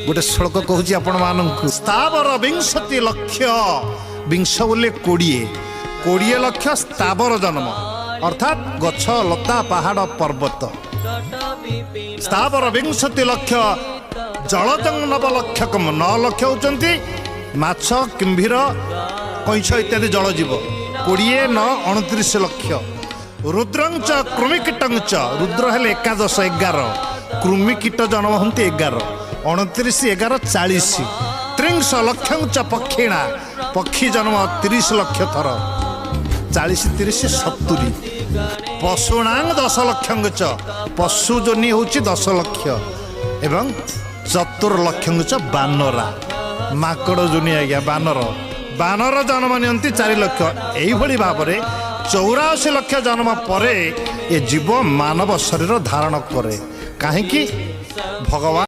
ଗୋଟେ ଶ୍ଳୋକ କହୁଛି ଆପଣମାନଙ୍କୁ। ସ୍ଥାବର 20 ଲକ୍ଷ, ବିଂଶ ବୋଲେ 20, 20 ଲକ୍ଷ ସ୍ଥାବର ଜନ୍ମ, ଅର୍ଥାତ୍ ଗଛ ଲତା ପାହାଡ଼ ପର୍ବତ। ସ୍ଥାବର 20 ଲକ୍ଷ ଜଳଜଂ 9 ଲକ୍ଷ କମ, 9 ଲକ୍ଷ ହେଉଛନ୍ତି ମାଛ, କୁମ୍ଭୀର, କଇଁଛ ଇତ୍ୟାଦି ଜଳଜୀବ। 20 9 29 ଲକ୍ଷ। ରୁଦ୍ରଞ୍ଚ କୃମିକୀଟଞ୍ଚ, ରୁଦ୍ର ହେଲେ 11 11, କୃମିକୀଟ ଜନ୍ମ ହୁଅନ୍ତି 11, 29 11 40। 30 ଲକ୍ଷଞ୍ଚ ପକ୍ଷିଣା, ପକ୍ଷୀ ଜନ୍ମ 30 ଲକ୍ଷ ଥର, 40 30 70। ପଶୁଣାଂ 10 ଲକ୍ଷଞ୍ଚ, ପଶୁ ଯୋନି ହେଉଛି 10 ଲକ୍ଷ। ଏବଂ ଚତୁର୍ଲକ୍ଷଞ୍ଚ ବାନରା, ମାଙ୍କଡ଼ ଯୋନି ଆଜ୍ଞା ବାନର, ବାନର ଜନ୍ମ ନିଅନ୍ତି 4 ଲକ୍ଷ। ଏଇଭଳି ଭାବରେ 84 ଲକ୍ଷ ଜନ୍ମ ପରେ ଏ ଜୀବ ମାନବ ଶରୀର ଧାରଣ କରେ। କାହିଁକି ଭଗବାନ